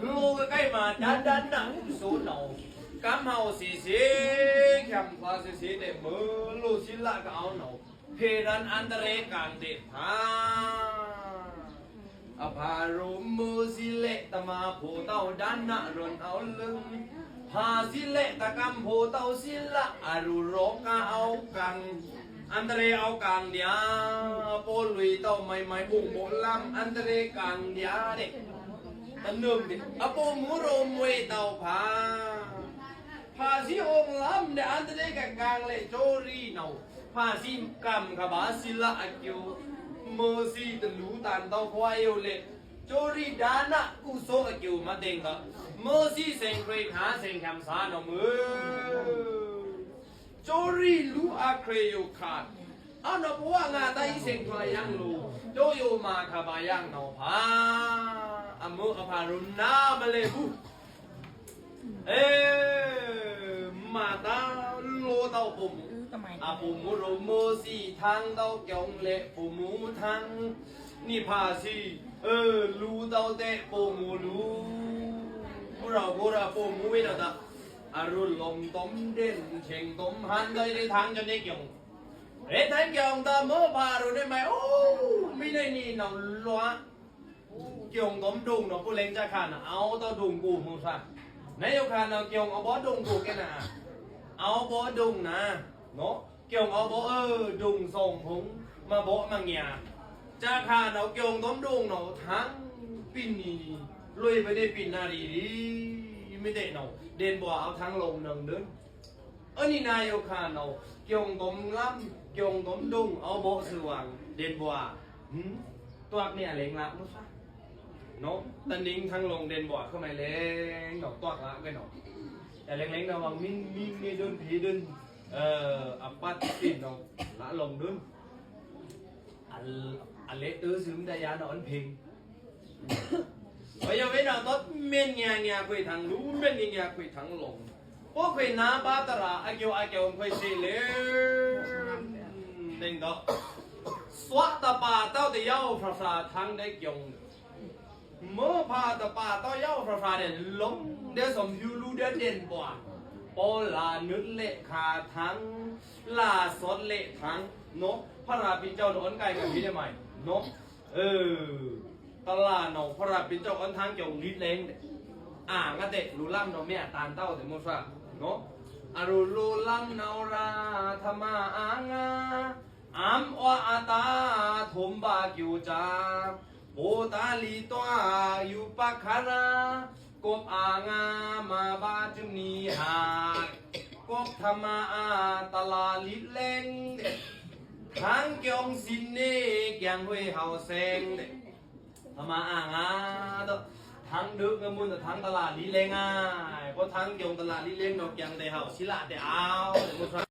ໂລກະໄກມາດານດານນະກຸໂສເນົາ ກຳເຮົາເສເສ ແຄມຄວາເສເສ ແຕ່ເມີໂລສິລະກະເອົາເນົາ ເພດັນອັນຕະເຣກາງເດດພາ ອະພາໂຣມເມີສິເລຕະມາໂພເຕົ້າ ດານນະຣອນເອົາເລິງ ພາສິເລຕະກຳໂພເຕົ້າສິລະ ອະລຸໂລກາເອົາກາງ ອັນຕະເຣເອົາກາງດຽ ໂປລຸຍເຕົ້າໄມໄມບຸງໂບລຳ ອັນຕະເຣກາງດຽເດ ຕະເນີມເດ ອະໂປໝູໂຣມເວເຕົ້າພາ ພາສີອົງລຳເດ ອັນຕະເຣກະກາງເລໂຈຣີເນົາ ພາສີກຳຂະບາສິລະອາກິວ ເມີສີຕະລູຕານເຕົ້າຄວາຍໂອເລ ໂຈຣີດານະກຸໂສອາກິວມາເຕັງກະ ເມີສີແສງເຄຣດຫາແສງແຄມສາເນາະເມີ ໂຈຣີລູອາເຄຣໂຍຄາດ ອານອບວະງາຕາອີເສັງພາຍັງໂລ ໂຈໂຍມາຄາບາຍັງເນາະພາ ອະເມີອະພາລຸນນາມະເລບຸ ເອ ມາຕາໂລເຕົ້າປົມ ອາປຸມໂຣໂມສີທາງເຕົ້າກຽວເລປຸມທາງ ນິພາສີ ເອີ ລູເຕົ້າແຕະປົມລູ ບຸຣາບຸຣາປົມເວນະຕະ ອາລຸນລົມຕົມເດັ່ນ ເຄັງຕົມຫັນ ໄດ້ທາງຈະເນກຽງ ເຮັດໃຫ້ກຽງຕາເມີພາລຸນໄດ້ໄໝ ໂອ້ ມີໃນນີ້ເນາະລວະ ກຽງຕົມດົງເນາະ ຜູ້ເລັງຈາຄານະ ເອົາເຕົ້າດົງກູມູຊາ ນາຍໂຍຄານະ ກຽງເອົາບໍ່ດົງກູແກນະ ເອົາບໍ່ດົງນະ ເນາະ ກຽງເອົາບໍ່ ເອີ ດົງສອງພົງ ມາເບາະມາເງຍ ຈາຄານະ ກຽງຕົມດົງເນາະ ທັງປິ່ນນີ້ ລຸຍໄປໄດ້ປິ່ນນາດີດີ ມີແຕ່ເນາະ ເດັ່ນບໍ່ເອົາທັງລົງໜຶ່ງເດີ ເອີ ນີ້ນາໂຍຄາເນາະ ກຽງຕົມລຳ ກຽງຕົມດົງ ເອົາເບາະສວ່າງ ເດັ່ນບໍ່ ຫື ຕວກເນຍເລັງລະມຸສາ ເນາະ ຕະນິງທັງລົງເດັ່ນບໍ່ ເຂົ້າໄມແລງເນາະ ຕວກລະໄປເນາະ ແຕ່ເລັງໆ ນະວັງມິງມິງເນດົນພີເດີນ ເອີ ອະປັດປິນເນາະ ລະລົງເດີນ ອາ ອາເລເຕີຊຶມໄດຍານອນເພັງ ພະຍາເວນາຕັດເມັນຍາຍາເຄຍທາງລູເມັນຍາຍາເຄຍທາງລົງ ພວກເຄຍນາບາຕະລາອາກຽວອາກຽວເຄຍເຊເລນ ເຕັງເກາະ ສວະຕະປາເຕົ້າຕະເຍົາພະສາທັງໄດ້ກຽງ ເມີພາຕະປາເຕົ້າເຍົາພະສາແດນລົງ ເດສອມພິວລູເດເດນບວາ ປອລານຶດເລຂາທັງ ລາສອດເລທັງ ເນາະ ພະລາປິນເຈົ້ານອນໄກ່ກັນມີໄດ້ໄໝ ເນາະ ເອີ ຕະລາເນາະ ພະລາປິນເຈົ້າອອນທາງຈອງລີດແລງ ອາງະເຕະລູລຳເນາະ ແມ່ຕານເຕົ້າແຕ່ໂມຊາເນາະ ອາລຸໂລລຳນາວລາທະມາອາງາ ອຳອວະອາຕາຖົມບາກິວຈາ ໂປຕາລີຕົວຢູ່ປະຄາລາ ກົບອາງາມາບາຈຶ່ງມີຫາ ກົບທະມາອາຕະລາລີດແລງ ທາງກຽງຊິນເນກຽງຫ້ວຍເຮົາແຊງ ທະມາອາງາ ທັງດຶກງາມມຸນ ທັງຕະຫຼາດລີແລງອາຍ ເພາະທັງກຽງຕະຫຼາດລີແລງນອກກຽງແຕ່ເຮົາ ສິລະແຕ່ອາວ